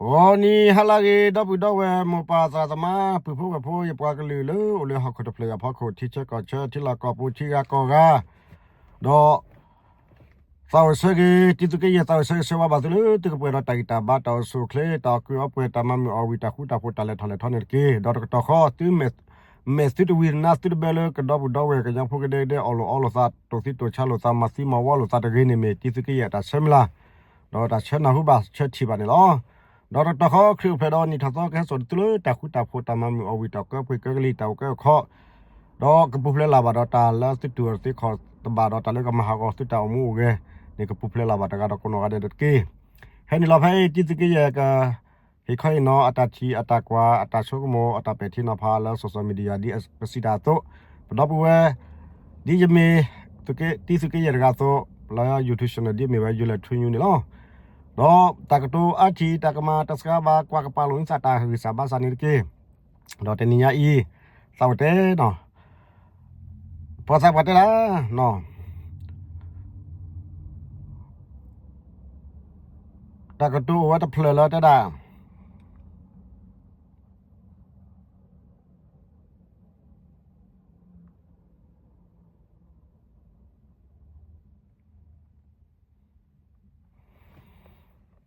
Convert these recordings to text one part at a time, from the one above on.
ဂီၤနံၤဟါလၢအဂ့ၤ ဒီပုၢ်ဒီဝဲၢ် မိၢ်ပၢ်သရၣ်သမါ ပုၢ်ဖိဝဲၢ်ဖိ ယပှၤကလုာ်လၢအိၣ်လၢဟီၣ်ခိၣ်တဖျၢၣ်အဖီခိၣ် ထံဆၢကီၢ်ဆၢ ထံလီၢ်ကီၢ်ပူၤ ထံဂၤကီၢ်ဂၤ, ဒီး သးအိၣ်ဆၢဂ့ၤ တံၤသုးက့ယဲၢ် သးအိၣ်ဆၢဂ့ၤဆၢဝါဘၣ်သုလၢ သုကပှဲၤဒီးတၢ်ဂံၢ်တၢ်ဘါ တၢ်အိၣ်ဆူၣ်အိၣ်ချ့ တၢ်အီၣ်ကုၢ်အီပှဲၤ တၢ်မၤမုာ်အီၣ်ဝံၣ် တၢ်ဃူတၢ်ဖိး တၢ်လဲၤထီၣ်လဲၤထီန့ၣ်တက့ၢ်. ဒီးတကတီၢ်ဃီ သု မဲာ်သုတဝံၤ နါသုတဘၢလၢ ကဒီပုၢ်ဒီဝဲၢ် ကညီဖိကဒဲကဒဲ အီၣ်လိာ်အီလိာ်သး တိၢ်သံတိၢ်ဆါလိာ်သး မၤသံမၤဝီလိာ်သးတဂ့ၤန့ၣ် မ့ၢ်တံၤသုးက့ယဲၢ်အတၢ်ဆၢမုၢ်လၢ်, ဒီးတၢ်ဆၢနၢ်ဟူဘၣ်ဆၢထံၣ်ဘၣ်န့ၣ်လီၤ. ဒီးတကတီၢ်ဃီ ခရံာ်အိၣ်ဖျဲၣ်ဒီးနံၣ်ထီၣ်သီ ကဟဲစိာ်သုလၢတၢ်ဃူတၢ်ဖိး တၢ်မၤမုာ်အီၣ်ဝံၣ် တၢ်ကၢပှ့ၤကၢကလံၤ တၢ်အိၣ်ကၢအိၣ်ခီ ဒီးကပူၤဖျဲးလၢ်ဘၣ်ဒီးတၢ်လၢသုတူၢ်အီၤသ့ခီၣ်တဘၣ်ဒီး တၢ်လၢကမၤဟးဂီၤသုတၢ်အိၣ်မူအိၣ်ဂဲၤန့ၣ် ကပူၤဖျဲးလၢ်ဘၣ်တဂၤဒီးကိးနီၢ်ဂၤဒဲးတက့ၢ်. ဖဲန့ၣ်လီၤ ဖဲအံၤ တံၤသုးက့ယဲၢ်က ဟ့ၣ်ခီဟ့ၣ်နီၤ အတၢ်ထံၣ်အတၢ်ကွၢ် အတၢ်ဆိကမိၣ် အတၢ်ပဲာ်ထံနီၤဖးလၢ social media ဒ်ပစံးတၢ်အသိး, ပဒီပုၢ်ဝဲၢ် ဒ်ယမ့ၢ် တံၤသုးက့ယဲၢ်တဂၤအသိး လၢ YouTube channel ဒ်မ့ၢ်ဝဲ ယိၤလဲၣ်ထူညူန့ၣ်လီၤ. ဒီးတၢ်ကတိၤအါထံၣ် တၢ်ကမၤတၢ်စှၤဘၣ် ကွၢ်ကပာ်လိာ်နသးတၢ်ဂံၢ်စၢ်ဘါစၢ်န့ၣ်တက့ၢ်. ဒီးတနံၤညါအံၤ သးအိၣ်တဲနီၤ ပှၤသးပှၢ်တဲဒၣ် တၢ်ကတိၤအိၣ်ဝဲတဖျၢၣ်လၢတဲဒၣ်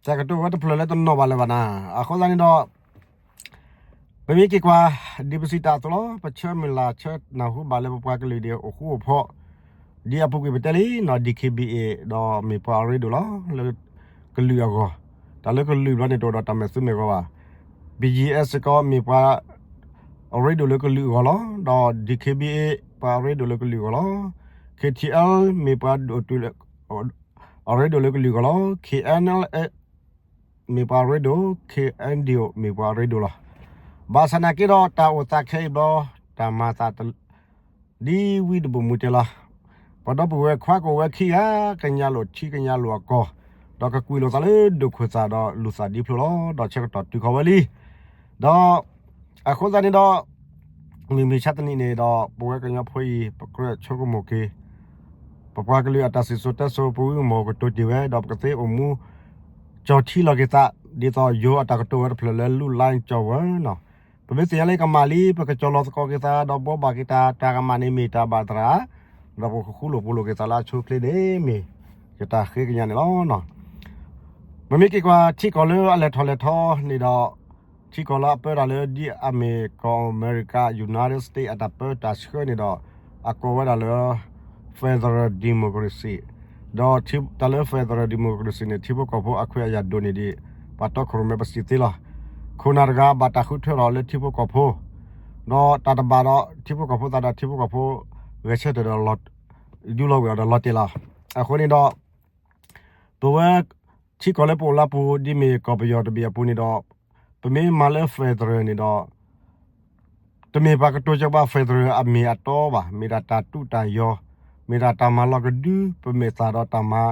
တၢ်ကတိၤဝဲတဖျၢၣ်လၢတနီၣ်ဘၣ်လၢၤဘၣ်နၤ, အဃိသတးန့ၣ်ဒီး ပမ့ၢ်က့ၤကွၢ် ဒ်ပစံးတၢ်အသိးလီၤ, ပဆၢမုၢ်လၢ်ဆၢနၢ်ဟူဘၣ်လၢပပှၤကလုာ်ဒ်အိၣ်ဃူအိၣ်ဖိး, ဒ်အပူၤကွံာ်ပတဲလံနီၤ DKBA ဒီးမ့ၢ်ပှၤအရ့ဒိၣ်လီၤ လၢကလုာ်အဂီၢ်, တၢ်လၢကလုာ်ဘျီန့ၣ်တအိၣ်ဒီးတၢ်မဲာ်သူမဲာ်ဂီၤဘၣ်, BGF စ့ၢ်ကီးမ့ၢ်ပှၤအရ့ဒိၣ်လၢကလုာ်အဂီၢ်လီၤ, ဒီး DKBA ပှၤအရ့ဒိၣ်လၢကလုာ်အဂီၢ်လီၤ, KTL မ့ၢ်ပှၤဒိၣ်တုာ် အရ့ဒိၣ်လၢကလုာ်အဂီၢ်လီၤ, KNLA မ့ၢ်ပှၤအရ့ဒိၣ်, KNDO မ့ၢ်ပှၤအရ့ဒိၣ်လီၤ. ဘၣ်ဆၣ်နာ်က့ဒီး တၢ်အိၣ်သးခဲအံၤဘျီ တၢ်မၤသး ဒ်ဝံဒဘိၣ်မူတဲလီၤ, ပှၤဒီပုၢ်ဝဲၢ်ခွါကအိၣ်ဝဲခံဂၤ ကညးလိာ်ထံကညးလိာ်အကီၢ်, ဒီးကကွံာ်လိာ်သးလၢဒိၣ်ခိၣ်သၣ်ဒီးလူၤသးဒ်ဖျိလီၤ, ဒီးဆၢကတီၢ်တုၤခီဝဲလံ, ဒီး အဃိသတးန့ၣ်ဒီး မုၢ်မဆါတနံၤန့ၣ်ဒီး ပဝဲကညီဖိအံၤ ပကြၢးဆိကမိၣ်က့ၤ ပပှၤကလုာ်အတၢ်စံၣ်စိၤတဲစိၤ ပဝံမီၢ်ကတိၤတ့ၢ်ဝဲ ဒီးပကသ့အိၣ်မူ ကၠီၤထံလီၤက့ၤသး ဒ်သိးယိၤအတၢ်ကတိၤဝဲတဖျၢၣ်လၢ လူလါကၠီၤဝဲနီၤ, ပမ့ၢ်သ့ၣ်ညါလၢကမၣ်လံ ပကကၠီၤလီၤသကိးက့ၤသး ဒီးဘှီဘၣ်က့ၤတၢ် တၢ်ကမၣ်န့ၣ်မ့ၢ်တၢ်ဘၣ်သရၣ်, ဒီးပကဃူလိာ်ဖိးလိာ်က့ၤသးလၢအဆိအချ့န့ၣ်မ့ၢ် ယတၢ်ဃ့ကညးန့ၣ်လီၤ. ပမ့ၢ်က့ၤကွၢ်ထံကီၢ်လၢအလဲၤထီၣ်လဲၤထီန့ၣ်ဒီး ထံကီၢ်လၢအပၢတၢ်လၢဒ်အမ့ၢ်ကီၢ်အမဲရကၤ United States အတၢ်ပၢတၢ်ဆှၢန့ၣ်ဒီး အကိးဝဲဒၣ်လၢ federal democracy ဒီးတၢ်လၢ federal democracy န့ၣ် ထံဖိကီၢ်ဖိအခွဲးအယာ်ဒိၣ်န့ၢ်ဒံး ပှၤတီခိၣ်ရိၣ်မဲပစံးသ့လီၤ. ခိၣ်နၢ်တဂၤဘၣ်တၢ်ဃုထၢထီၣ်လၢထံဖိကီၢ်ဖိ, ဒီးတၢ်တဘၣ်ဒီးထံဖိကီၢ်ဖိသးဒီးထံဖိကီၢ်ဖိ ဂဲၤဆၢထၢၣ်ဒီး ယူလီၤဝဲအီၤဒီးလီၤတဲာ်လီၤ. အဃိန့ၣ်ဒီး ပဝဲထံကီၢ်လၢပအိၣ်လၢပူၤ ဒ်မ့ၢ်ကီၢ်ပယီၤတဘ့ၣ်အပူၤန့ၣ်ဒီး ပမ့ၢ်မၤလၢ federal န့ၣ်ဒီး တမ့ၢ်ပှၤကတိၤစၢၤပှၤ federal အမ့ၢ်အတီဘၣ်, မ့ၢ်ဒၣ်တၢ်တူၢ်တၢ်ယီၤ, မ့ၢ်ဒၣ်တၢ်မၤလီၤကဒုပမဲာ်သၣ်ဒီးတၢ်မၤ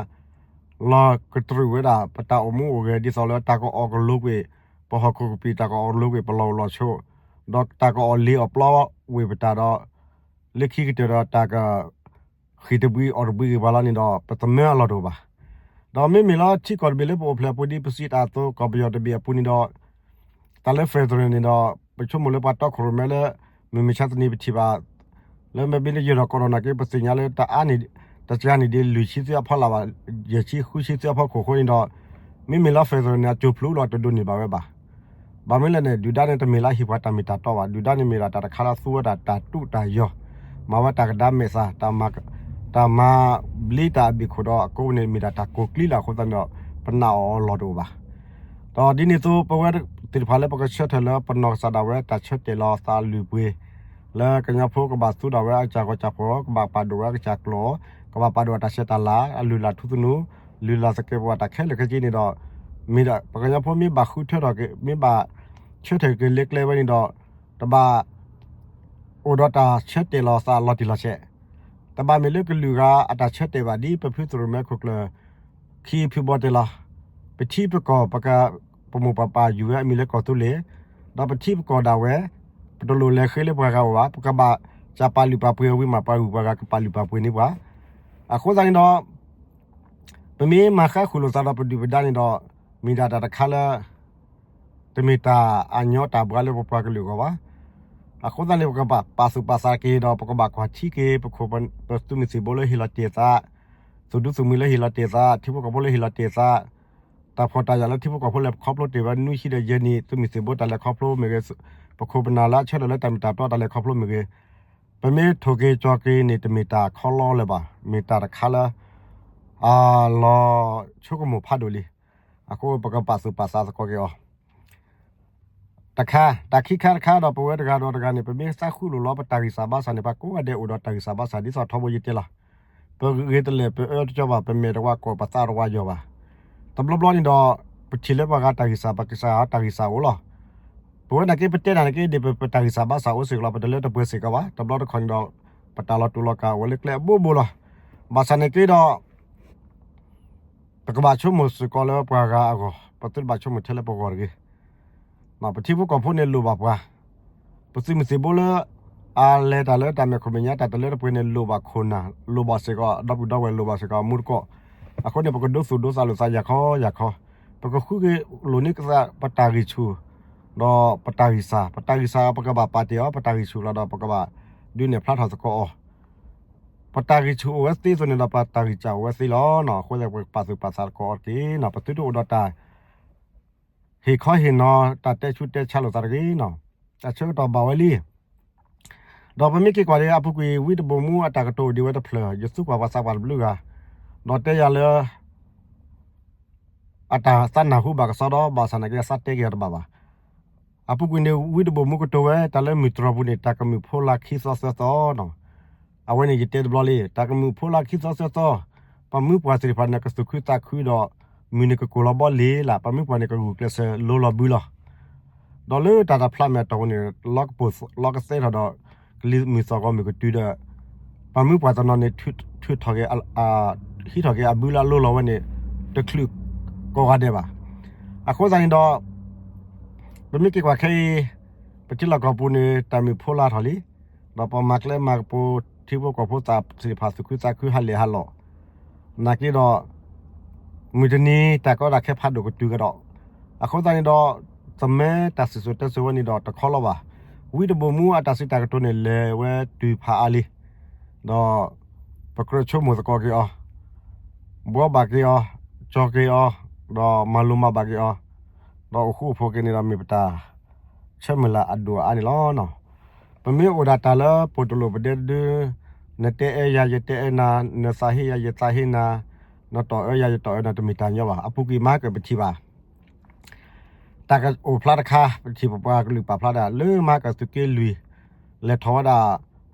လီၤကတြူာ်ဝဲဒၣ် ပတၢ်အိၣ်မူအိၣ်ဂဲၤ ဒ်သိးလၢတၢ်ကအီၣ်ကလိကွံာ် ပဟီၣ်ခိၣ်ကပံာ် တၢ်ကအီၣ်ကလိကွံာ် ပလီၢ်အိၣ်လီၢ်ဆိး, ဒီးတၢ်ကအီၣ်လ့ၤအီၣ်ပျီဝ့ၢ်ပတၢ်ဒီး လၢခံကတၢၢ်ဒီးတၢ်က ဃံၢ်တဘှံးအီၣ်တဘှံးဂ့ၤပှၤလီၤန့ၣ်ဒီး ပသမၢအလီၢ်တအိၣ်ဘၣ်. ဒီးမ့မ့ၢ်လၢထံကီၢ်တဘ့ၣ်လၢပအိၣ်ဖျဲၣ်အပူၤဒ်ပစံးတၢ်အသိး ကီၢ်ပယီၤတဘ့ၣ်အပူၤန့ၣ်ဒီး တၢ်လၢ federal န့ၣ်ဒီး ပဆိကမိၣ်လၢပှၤတီခိၣ်ရိၣ်မဲလၢ မုၢ်မဆါတနံၤပထံၣ်ဘၣ် လၢမ့ၢ်ဘ့န့ၣ်ယဲၢ်ဒီးကီးဒီးနာ်က့ ပသ့ၣ်ညါလၢတအါန့ၣ် တကါန့ၣ်ဒ်လွံၢ်ဆံသၢအဖီလာ်ဘၣ် ယဲၢ်ဆံဃုဆံသၢအဖီခိၣ်အဃိန့ၣ်ဒီး မ့မ့ၢ်လၢ federal န့ၣ် အကၠိၤဖျိလီၤတဒိးန့ၢ်ဘၣ်ဝဲဘၣ်. ဘၣ်မနုၤလဲၣ်န့ၣ် ဒုၣ်ဒါန့ၣ် တမ့ၢ်လၢအဟ့ၣ်ပှၤတၢ်မ့ၢ်တၢ်တီဘၣ်. ဒုၣ်ဒါန့ၣ်မ့ၢ်ဒၣ်တၢ်တခါလၢသူဝဲဒၣ်တၢ်တူၢ်တၢ်ယီၤ, မၤဝဲတၢ်ကဒါမဲာ်သၣ်, တၢ်မၤဘျ့တၢ်အဘ့ၣ်ခိၣ်ဒီးအကိးန့ၣ် မ့ၢ်ဒၣ်တၢ်ကိၢ်ကျံလီၤအဃိသတးန့ၣ်ဒီး ပနာ်အီၤအလီၢ်တအိၣ်ဘၣ်. ဒီးဒ်န့ၣ်အသိး ပဝဲသ့ၣ်တဖၣ်လၢပကဆၢထၢၣ်လၢပနီၢ်ကစၢ်ဒၣ်ဝဲတၢ်ဆၢတဲာ်လီၤသးအလုၢ်အပှ့ၤ လၢကညီဖိကဘၣ်သူဒၣ်ဝဲအကစၢ်ဂီၤကစၢ်ဖီၣ်, ကဘၣ်ပာ်ဒိၣ်ဝဲအကစၢ်ကျိာ်, ကဘၣ်ပာ်ဒိၣ်အတၢ်ဆဲးတၢ်လၤ, အလုၢ်အလၢ်ထူသနူ, လုၢ်လၢ်သကဲးပဝးတၢ်ခဲလၢာ်ခဲဆ့န့ၣ်ဒီး မ့ၢ်ဒၣ်ပကညီဖိမ့ၢ်ဘၣ်ဃုထၢထီၣ်က့ၤ မ့ၢ်ဘၣ်ဆၢထၢၣ်က့ၤလၢကျဲဝဲန့ၣ်ဒီး တဘၣ် အိၣ်ဒီးတၢ်ဆၢတဲာ်လီၤသးလီၤတံၢ်လီၤဆဲး, တဘၣ်မ့ၢ်လၢကလုာ်ဂၤအတၢ်ဆၢတဲာ်ဘၣ်ဒ်ပဖုသရိၣ်မဲခိၣ်ကျၢၢ် ခံဖုဘီတဲလီၤ. ပထံပကီၢ် ပက ပမိၢ်ပပၢ်ယူၤဝဲအမံၤလၢကီၢ်သူလ့ၤ, ဒီးပထံပကီၢ်ဒၣ်ဝဲ ပတလိၣ်လဲၤဃ့လၢပှၤဂၤအိၣ်ဘၣ်. ပကဘၣ်စၢ်ပာ်လုၢ်ပာ်ပှ့ၤအဝံၤမး ပှၤဂုၤပှၤဂၤကပာ်လုၢ်ပာ်ပှ့ၤန့ၢ်ပှၤ. အဃိသတးန့ၣ်ဒီး ပမ့ၢ်မၤဃါဃုာ်လိာ်သးဒီးပဒုၣ်ပဒါန့ၣ်ဒီး မ့ၢ်ဒၣ်တၢ်တခါလၢ တမ့ၢ်တၢ်အညီတၢ်ဘှါလၢပပှၤကလုာ်အဂီၢ်ဘၣ်. အဃိသတးန့ၣ် ပကဘၣ်ပာ်သူၣ်ပာ်သးတက့ၢ်ဒီး ပကဘၣ်ကွၢ်ထံက့ၤ ပခိၣ်ပသုးမုၢ်သံၣ်ဘိလၢဟ့ၣ်လီၤတ့ၢ်သး, သူၣ်ဒူသုၣ်မှံၤလၢဟ့ၣ်လီၤတ့ၢ်သး, ထံဖိကီၢ်ဖိလၢဟ့ၣ်လီၤတ့ၢ်သး, တၢ်ဖှီၣ်တၢ်ယာ်လၢထံဖိကီၢ်ဖိလဲၤခီဖျိတ့ၢ်ဝဲနွံဆံဒီးယဲၢ်နံၣ် သုးမုၢ်သံၣ်ဘိတၢ်လဲၤခီဖျိမ့ၢ်ဂ့ၤ, ပခိၣ်ပနၢ်လၢအဆၢထၢၣ်လၢတၢ်မ့ၢ်တၢ်တီတၢ်လဲၤခီဖျိမ့ၢ်ဂ့ၤ, ပမ့ၢ်ထိၣ်က့ၤကၠီၤက့ၤန့ၣ် တမ့ၢ်တၢ်ခီလီလၢၤဘၣ်, မ့ၢ်တၢ်တခါလၢ အလီၤဆိကမိၣ်ဖးဒိၣ်လံ. အဃိပကပာ်သူၣ်ပာ်သးသကိးက့ၤအီၤ တခါ, တၢ်ခံခါတခါဒီး ပဝဲတဂၤဒီးတဂၤန့ၣ် ပမ့ၢ်သးဃုလိာ်လီၤပတၢ်ဂံၢ်စၢ်ဘါစၢ်န့ၣ် ပှၤကိးဂၤဒဲးအိၣ်ဒီးတၢ်ဂံၢ်စၢ်ဘါစၢ် ဒ်သိးထီဘိယတဲလီၤ. ပဂ့ၤတလဲၣ်ပအၢတကီဘၣ် ပမဲာ်တဝါကိးပသးတဝါယီၤဘၣ်. တဘျီဘျီန့ၣ်ဒီး ပထံၣ်လၢပှၤဂၤတၢ်ဂံၢ်စၢ် ပကစၢ်တၢ်ဂံၢ်စၢ်အိၣ်လီၤ. ပဝဲနာ်က့ပတဲတၢ်နာ်က့ဒ်ပတၢ်ဂံၢ်စၢ်ဘါစၢ်အိၣ်စ့ၢ်ကီးလီၤ. ပတလၢတပှဲၤစ့ၢ်ကီးဘၣ်. တဘျီတခီၣ်န့ၣ်ဒီး ပတၢ်လီၤတူာ်လီၤကာ်အိၣ်လၢကျဲအဘိဘိလီၤ. ဘၣ်ဆၣ်နာ်က့ဒီး ပကဘၣ်ဆိကမိၣ်စ့ၢ်ကီးလၢပှၤဂၤအဂီၢ်, ပသုတဘၣ်ဆိကမိၣ်ထဲလၢပဂီၢ်တဂ့ၤ. ပထံဖိကီၢ်ဖိန့ၣ်လိၣ်ဘၣ်ပှၤ, ပသုးမုၢ်သံၣ်ဘိလၢ အလဲၤတၢ်လၢတၢ်မဲာ်ခိၣ်မဲာ်ညါ တၢ်တလၢတပှဲၤန့ၣ် လိၣ်ဘၣ်ခိၣ်နၢ်, လိၣ်ဘၣ်စ့ၢ်ကီး ဒီပုၢ်ဒီဝဲၢ် လိၣ်ဘၣ်စ့ၢ်ကီးအမူတကိး. အဃိန့ၣ် ပကဒိသူၣ်ဒိသးလိာ်သးယၤခီယၤခီ, ပကဃုက့ၤလိာ်န့ၢ်ကသးပတၢ်ဂံၢ်ဆူၣ် ဒီးပတၢ်ဂံၢ်စၢ်, ပတၢ်ဂံၢ်စၢ်ပကဘၣ်ပာ်တ့ၢ်အီၤ, ပတၢ်ဂံၢ်ဆူၣ်လီၤဒီး ပကဘၣ်ဒုးနဲၣ်ဖျါထီၣ်သကိးအီၤ. ပတၢ်ဂံၢ်ဆူၣ်အိၣ်ဝဲသ့အသိးန့ၣ်ဒီး ပတၢ်ဂံၢ်စၢ်အိၣ်ဝဲသ့လီၤ. အဃိသတးပကပာ်သူၣ်ပာ်သးသကိးအီၤတက့ၢ်. ပသုတအိၣ်ဒီးတၢ် ဟ့ၣ်ခီဟ့ၣ်နီၤ တၢ်တဲဆူးတဲဆါလိာ်သးတဂ့ၤ. အဆၢကတီၢ်ဘၣ်ဝဲလံ. ဒီးပမ့ၢ်က့ၤကွၢ်ဒီး အပူၤကွံာ်ဝံတဘိၣ်မူအတၢ်ကတိၤဒံးဝဲတဖျၢၣ် ယသူကွၢ်ပှၤသးပှၢ်တဘျုးဂၤ, ဒီးတဲယၤလၢ အတၢ်သးနၢ်ဟူဘၣ်ကစီဒီ ဘၣ်ဆၣ်နာ်က့အသးတဲက့ၤအီၤတဘၣ်ဘၣ်. အပူၤကွံာ်န့ၣ် ဝံတဘိၣ်မူကတိၤဝဲ တၢ်လၢမုၢ်တြီၢ်ပူၤန့ၣ် တၢ်ကမုာ်ဖိလၢခံသီသၢသီနီၤ. အဝဲန့ၣ်ယတဲတဘျီလံ, တၢ်ကမုာ်ဖိလၢခံသီသၢသီ, ပှၤမုၢ်ပှၢ်သ့ၣ်တဖၣ်န့ၣ် ကသူၣ်ခုသးခုဒီး မုၢ်န့ၣ်ကကိၢ်လီၤဘီလ့ၤလၢ်, ပှၤမုၢ်ပှၢ်န့ၣ်ကဂုာ်ကျဲးစၢးလိလီၤဘုလီၤ. ဒီးလၢတၢ်တဖျးမဲာ်တီၢ်ပူၤန့ၣ် လီၤကပိာ်လီၤကသဲထီၣ်ဒီး ကလံၤမုၢ်သီၣ်ဂီၤမုၢ်ကတုၤဒီး ပှၤမုၢ်ပှၢ်တနီၤန့ၣ် ထုးထီၣ်က့ၤ ဟံးထီၣ်က့ၤအဘုလၢအလိလီၤဝဲန့ၣ် တချုးကိးဂၤဒဲးဘၣ်. အဃိသတးန့ၣ်ဒီး ပမ့ၢ်က့ၤကွၢ်ခဲအံၤ ပထံလီၢ်ကီၢ်ပူၤန့ၣ် တၢ်မုာ်ဖိလၢ်ထီၣ်လံ, ဒီးပှၤမၤကျဲမၤကပူၤ ထံဖိကီၢ်ဖိသ့ၣ်တဖၣ်သူၣ်ခုသးခုဟးလဲၢ်ဟးလီၢ်, နာ်က့ဒီး မုၢ်တနံၤတၢ်ကီတၢ်ခဲဖးဒိၣ်ကတုၤကဒီး, အဃိသတးန့ၣ်ဒီး သမဲတၢ်စံၣ်စိၤတဲစိၤဝဲန့ၣ်ဒီးတခီလီၤဘၣ်. ဝံတဘိၣ်မူအတၢ်စံးတၢ်ကတိၤန့ၣ် လဲၤဝဲတုၤဖးအါလံ, ဒီး ပကြၢးဆိကမိၣ်သကိးက့ၤအီၤ, ဘှီဘၣ်က့ၤအီၤ, ကၠီက့ၤအီၤ, ဒီးမၤလိမၤဘၣ်က့ၤအီၤ, ဒီးအိၣ်ဃူအိၣ်ဖိးက့ၤန့ၣ်ဒီးမ့ၢ်ပတၢ် ဆၢမုၢ်လၢ်အဒိၣ်အါန့ၣ်လီၤ. ပမ့ၢ်အိၣ်ဒၣ်တၢ်လၢပိာ်တလိာ်ပဒဲတဒု, နတဲအၢယၤ ယတဲအၢနၤ, နသးဟ့ယၤ ယသးဟ့နၤ, နတီၢ်အၢယၤ ယတီၢ်အၢနၤ တမ့ၢ်တၢ်ညီဘၣ်. အပူၤကွံာ်မၤကပထံၣ်ဘၣ် တၢ်ကအိၣ်ဖျါတခါ ပထံၣ်ပပှၤကလုာ်ပာ်ဖျါဒၣ် လၢမၤကသုးက့လွံၢ် လဲၤထီၣ်ဝဲဒၣ်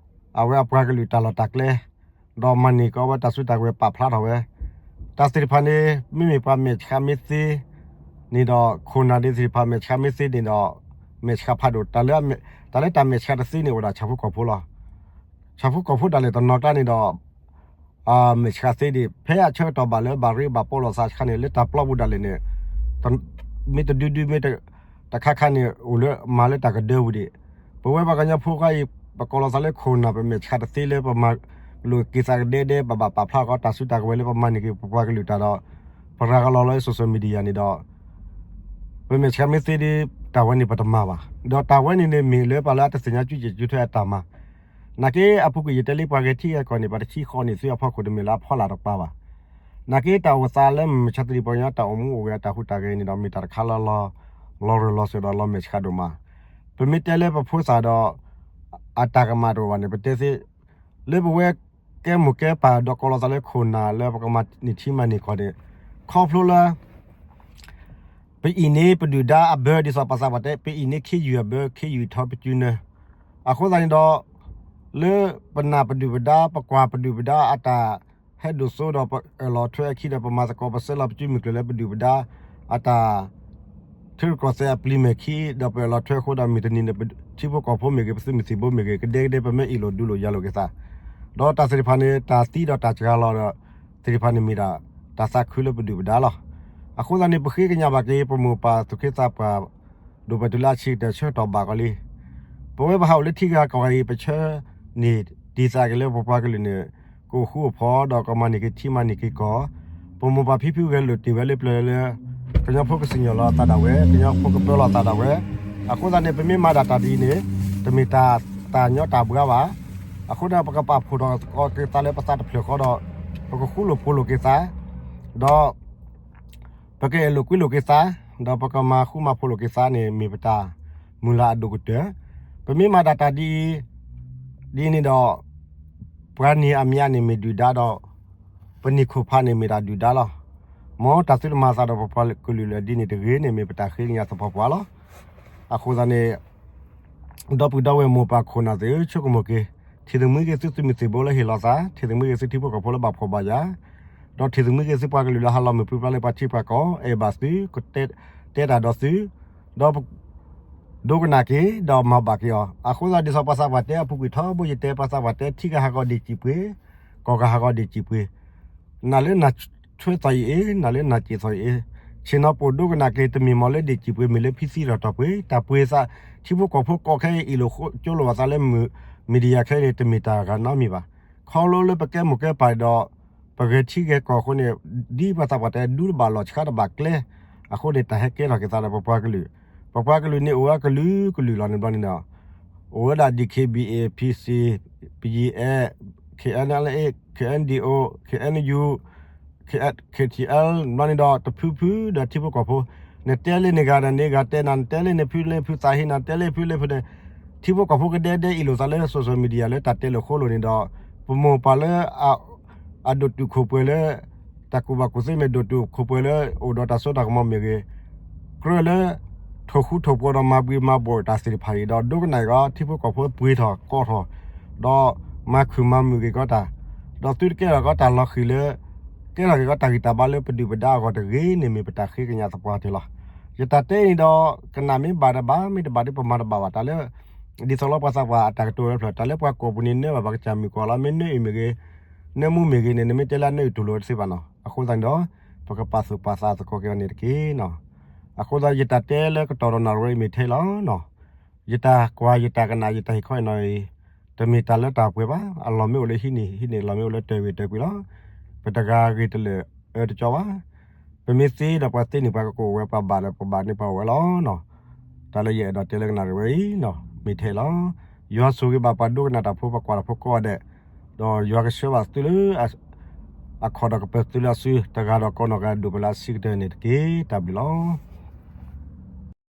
အဝဲအပှၤကလုာ်တၢ်လီၢ်တၢ်ကျဲ, ဒီးမၤန့ၢ်ကီးဝဲတၢ်စုတၢ်ကဝဲၤပာ်ဖျါထီၣ်ဝဲ, တၢ်သ့ၣ်တဖၣ်န့ၣ် မ့မ့ၢ်ပှၤမဲာ်ဆှးမ့ၢ်သ့န့ၣ်ဒီး ခိၣ်နၢ်ဒ်သ့ၣ်တဖၣ်မဲာ်ဆှးမ့ၢ်သ့န့ၣ်ဒီး မဲာ်ဆှးဖးဒိၣ်, တၢ်လၢတၢ်မဲာ်ဆှးတသ့န့ၣ် အိၣ်ဒၣ်ဆၣ်ဖိကီၢ်ဖိလီၤ. ဆၣ်ဖိကီၢ်ဖိဒၣ်လဲာ်တနီၤကျါန့ၣ်ဒီး မဲာ်ဆှးသ့ဒံး ဖဲအဆၢကတီၢ်ဘၣ်လၢဘၣ်ရ့ဘၣ်ပီလိာ်သးဆှါန့ၣ် လၢတၢ်ပျီပူၤဒၣ်လဲာ်န့ၣ် မ့ၢ်တဒုဒုမ့ၢ် တခါခါန့ၣ် အိၣ်လၢမၤလၢတၢ်ကဒၢပူၤဒံး. ပဝဲပှၤကညီဖိခါအံၤ ပကိးလီၤသးလၢခိၣ်နၢ် ပမဲာ်ဆှးတသ့လၢပမၤလိာ်က့ၤသးကဒဲဒဲ ပဘၣ်ပာ်ဖျါဃီတၢ်စုတၢ်ကဝဲၤလၢပမၤန့ၢ်က့ၤပပှၤကလုာ်တၢ်ဒီး ပရၤကလီၤလီၤလၢ social media န့ၣ်ဒီး ပမဲာ်ဆှးမ့ၢ်သ့ဒီး တၢ်ဝဲန့ၣ်ပတမၤဘၣ်. ဒီးတၢ်ဝဲန့ၣ်န့ၣ်မ့ၢ်လၢပှၤလၢအတသ့ၣ်ညါကၠူကၠဲးကၠူထွဲအတၢ်မၤ နာ်က့အပူၤကွံာ်ယတဲလံပှၤဂဲၤထံဂဲၤကီၢ်န့ၣ် ပှၤတဆံဃီန့ၣ် သုအဖီခိၣ်တမ့ၢ်လၢအဖီလာ်တကပၤဘၣ်. နာ်က့တၢ်အိၣ်သးလၢမုၢ်မဆါတနံၤပှၤကညီတၢ်အိၣ်မူအိၣ်ဂဲၤအတၢ်ဟူးတၢ်ဂဲၤန့ၣ်ဒီး မ့ၢ်တၢ်တခါလၢ လီၤရၢၢ်လီၤစၢၤဒီးလီၤမဲာ်ဆှးဒိၣ်မး. ပမ့ၢ်တဲလၢပဖိသၣ်ဒီး အတၢ်ကမၣ်တအိၣ်ဘၣ်န့ၣ် ပတဲသ့ လၢပဝဲကဲမိၢ်ကဲပၢ်ဒီးကိးလီၤသးလၢခိၣ်နၢ်လၢ ပကမၤန့ၢ်ထံမၤန့ၢ်ကီၢ်န့ၣ် ခီဖျိလၢ ပအံၣ်န့ၢ်ပဒုၣ်ဒါအဘၢ ဒ်သိးပှၤသးပှၢ်တဲ ပအံၣ်န့ၢ်ခ့ယုၢ်အဘၢ ခ့ယုၢ်ထီပစုနၢ. အဃိသတးန့ၣ်ဒီး လၢပနာ်ပဒုၣ်ပဒါ ပကွၢ်ပဒုၣ်ပဒါအတၢ်ဟဲဒိၣ်စိဒီး ပအၢၣ်လီၤထွဲအခံဒီး ပမၤသကိးပဆဲးလီၤပစုမုၢ်ကျၢၤလၢပဒုၣ်ပဒါအတၢ် ထုးထီၣ်ကီၢ်သဲးအပျံၤမဲာ်ခံ ဒီးပအၢၣ်လီၤထွဲအဃိဒီး မုၢ်တနံၤန့ၣ် ထံဖိကီၢ်ဖိမ့ၢ်ဂ့ၤ ပသုးမုၢ်သံၣ်ဘိမ့ၢ်ဂ့ၤ ကဒဲကဒဲ ပမ့ၢ်အ့ၣ်လိာ်ဒုးလိာ်ယၤလိာ်က့ၤသး ဒီးတၢ်သ့ၣ်တဖၣ်န့ၣ် တၢ်သံဒီးတၢ်စှၤလီၤဒီး သ့ၣ်တဖၣ်န့ၣ်မ့ၢ်ဒၣ် တၢ်သးခုလၢပဒုၣ်ပဒါလီၤ. အဃိသတးန့ၣ် ပဃ့ကညးဘၣ်က့ၤ ပမိၢ်ပၢ်သူၣ်က့သးပှၢ် ဒိၣ်ပှၢ်တုၤလၢအဆံးကတၢၢ်ဆၢကတီၢ်ဘၣ်ကီးလံ. ပဝဲပဟးအိၣ်လၢထံဂၤကီၢ်ဂၤအံၤ ပဆၢန့ၢ်တံၢ်သးက့ၤလၢပပှၤကလုာ်န့ၣ် ကအိၣ်ဃူအိၣ်ဖိးဒီးကမၤန့ၢ်က့ၤထံမၤန့ၢ်က့ၤကီၢ်, ပမိၢ်ပၢ်ဖံဖုဂဲၤလိာ်တ့ၢ်ဝဲလၢပျၢၤလၢ ကညီဖိကစံၣ်ညီၣ်လီၤအသးဒၣ်ဝဲ, ကညီဖိကပၢလီၤအသးဒၣ်ဝဲ. အဃိသတးန့ၣ် ပမ့ၢ်မၤဒၣ်တၢ်ဒ်အံၤန့ၣ် တမ့ၢ်တၢ် တၢ်ညီတၢ်ဘှါဘၣ်. အဃိဒီး ပကပာ်ဖှိၣ်ထီၣ်က့ၤသးလၢပသးတဖျၢၣ်ဃီဒီး ပကဃူလိာ်ဖိးလိာ်က့ၤသး, ဒီး ပကအဲၣ်လိာ်ကွံလိာ်က့ၤသး, ဒီးပကမၤဃူမၤဖိးလိာ်က့ၤသးန့ၣ် မ့ၢ်ပတၢ်မုၢ်လၢ်အဒိၣ်ကတၢၢ်. ပမ့ၢ်မၤဒၣ်တၢ်ဒ်အံၤ, ဒ်အံၤန့ၣ်ဒီး ပှၤနံၤအမံၤန့ၣ်မ့ၢ်ဒုၣ်ဒါဒီး ပနံၣ်ခိၣ်ဖးန့ၣ်မ့ၢ်တၢ်ဒုၣ်ဒါလီၤ. မ်တၢ်သုတမၤသးဒီးပပှၤကလုာ်လၢာ်ဒ်န့ၣ်တဂ့ၤန့ၣ် မ့ၢ်ပတၢ်ဃ့ကညးသပှၢ်ပှၢ်လီၤ. အဃိသတးန့ၣ် ဒီပုၢ်ဒီဝဲၢ်မိၢ်ပၢ်ခိၣ်နၢ်သ့ၣ်ဧၢ, ဆိကမိၣ်က့ၤ, ထံၣ်သမံက့ၤသုသုးမုၢ်သံၣ်ဘိလၢဟ့ၣ်လီၤသး, ထံၣ်သမံက့ၤသုထံဖိကီၢ်ဖိလၢဘၣ်ဖှီၣ်ဘၣ်ယာ်, ဒီးထံၣ်သမံက့ၤသုပှၤကလုာ်လၢဟးလီၤမုၢ်ပြံပြါလၢပှၤထံပှၤကီၢ်, အဲၣ်ဘၣ်သု, တဲတၢ်ဒီးသု, ဒီး ဒိကနၣ်က့ၤဒီးမၤဘၣ်က့ၤအီၤ. အဃိသတးဒ်သိးပှၤသးပှၢ်တဲအပူၤကွံာ်ထီဘိ ယတဲပှၤသးပှၢ်တဲ ထံဂၤဟးဂီၤဒံၣ်စံၣ်ပှ့ၤ, ကီၢ်ဂၤဟးဂီၤဒံၣ်စံၣ်ပှ့ၤ, နၤလၢနၤထွဲသီၣ်အံၤအ့, နၤလၢနၤစံၣ်သီၣ်အံၤအ့, ဆ့ၣ်နီၤပိာ်ဒိကနၣ်က့ၤ တမ့ၢ်မ်လၢဒံၣ်စံၣ်ပှ့ၤ မ့ၢ်လၢဖံသံထီၣ်တီၢ်ပှ့ၤ, တၢ်ပှ့ၤသး ထံဖိကီၢ်ဖိကိးခဲအံၤ အ့ၣ်လိာ်ဃိကၠိလိာ်အသးလၢ media ခဲအံၤန့ၣ် တမ့ၢ်တၢ်ဂၤနီတမံၤဘၣ်. ခီဖျိလၢပကဲမိၢ်ကဲပၢ်ဒီး ပဂဲၤထံဂဲၤကီၢ်အဃိန့ၣ် ဒ်ပှၤသးပှၢ်တဲ ဒူတဘၣ်လီၢ်ဆှါတဘၣ်ကျဲ, အဃိန့ၣ် တၢ်ဟဲကဲထီၣ်က့ၤသးဒီးပပှၤကလုာ်, ပပှၤကလုာ်န့ၣ် အိၣ်ဝဲကလုာ်ကလုာ်လီၤန့ၣ်ဘျီန့ၣ်ဒီး အိၣ်ဝဲဒၣ် DKBA, PC, BGF, KNLA, KNDO, KNU, KTLA ဘျီန့ၣ်ဒီးတဖုဖုဒီးထံဖိကီၢ်ဖိ, နတဲလၢန့ၣ်ဂၤဒီးန့ၣ်ဂၤတဲနၤ, နတဲလၢန့ၣ်ဖုလၢဖုသးဟ့နၤ, တဲလၢဖုလၢဖုန့ၣ်, ထံဖိကီၢ်ဖိကဒဲဒဲအ့ၣ်လိာ်သးလၢ social media လၢတၢ်တဲလိာ်ဃိလိာ်န့ၣ်ဒီး ပမိၢ်ပၢ်လၢ အဒိၣ်တုာ်ခိၣ်ပှဲၤလၢ တၢ်ကူၣ်ဘၣ်ကူၣ်သ့မ့ၢ်ဂ့ၤ, ဒိၣ်တုာ်ခိၣ်ပှဲၤလၢအိၣ်ဒီးတၢ်စိတၢ်ကမီၤမ့ၢ်ဂ့ၤ, ကြၢးလၢ ထိၣ်ဃူထိၣ်ဖိးဒီးမၤဘှံးမၤဘှီးတၢ်သ့ၣ်တဖၣ်အံၤဒီး ဒိကနၣ်အံၤဂီၢ် ထံဖိကီၢ်ဖိပှ့ၤထီၣ်ကီထီၣ်, ဒီးမၤခုၣ်မၤမုာ်က့ၤကီးတၢ်, ဒီးသုတကဲထီၣ်ကီးတၢ်လီၤဃံၤလၢ ကဲထီၣ်က့ၤကီးတၢ်ဂံၢ်တၢ်ဘါလၢပဒုၣ်ပဒါအဂီၢ်တဂ့ၤန့ၣ် မ့ၢ်ပတၢ်ဃ့ကညးသပှၢ်တၢၢ်လီၤ. ယတၢ်တဲအံၤန့ၣ်ဒီး ကနၣ်မ့ၢ်ဘၣ်တဘၣ် မ့ၢ်တဘၣ်ဒီးပမၤတဘၣ်ဘၣ်. တၢ်လၢ ဒ်သိးလီၤပှၤသးပှၢ်အတၢ်ကတိၤဝဲဖျၢၣ် တၢ်လၢပှၤကိာ်ပူၤန့ၣ် နၢဘၣ်ပှၤကစၢ်မုၣ်ကီၤလီၤ. မ့ၢ်နၢအံၤမ့ၢ်ဂ့ၤ, နၢမူမ့ၢ်ဂ့ၤန့ၣ် နမ့ၢ်တဲလၢအနၢအံၤတူၢ်လိာ်တသ့ဘၣ်နီၤ. အဃိသတးန့ၣ်ဒီး ပကပာ်သူၣ်ပာ်သးသကိးက့ၤအီၤန့ၣ်တက့ၢ်နီၤ. အဃိသတး ယတၢ်တဲလၢကတီၢ်ဒီးနၣ်ရံၣ်ဝဲအံၤမ့ၢ်ထဲလီၤနီၤ. ယတၢ်ကွၢ်ယတၢ်ကနၣ်ယတၢ်ဟ့ၣ်ခီအံၤနီၤအံၤ တမ့ၢ်တၢ်လၢတၢ်ပှဲၤဘၣ်. အလီၢ်မ့ၢ်အိၣ်လၢဟံးန့ၢ် ဟံးန့ၢ်, လီၢ်မ့ၢ်အိၣ်လၢတၢၤဂ့ၤတၢၤကွံာ်လီၤ. ပတဂၤဂ့ၤတလၢာ်အၢတကၠီဘၣ်. ပမ့ၢ်သ့ဒီးပှၤသ့န့ၣ် ပှၤကကိးဝဲ, ပှၤဘၣ်ဒီးပှၤဘၣ်န့ၣ် ပှၤအိၣ်ဝဲလီၤနီၤ. တၢ်လၢယအဲၣ်ဒိးတဲလၢကနၣ်ရံၣ်ဝဲအံၤနီၤ မ့ၢ်ထဲလီၤ. ယွၤဆိၣ်ဂ့ၤဘၣ်ပှၤဒိကနၣ်တၢ်ဖိ ပှၤကွၢ်တၢ်ဖိကိးဂၤဒဲး, ဒီးယွၤကဆှၢဘၣ်သုလၢ အခီၣ်ဒီးကပၢၤသုလၢအစု တဂၤဒီးကိးနီၢ်ဂၤဒိၣ်ပလၢအဆံးကတၢၢ်န့ၣ်တက့ၢ်. တၢ်ဘျုးလီၤ.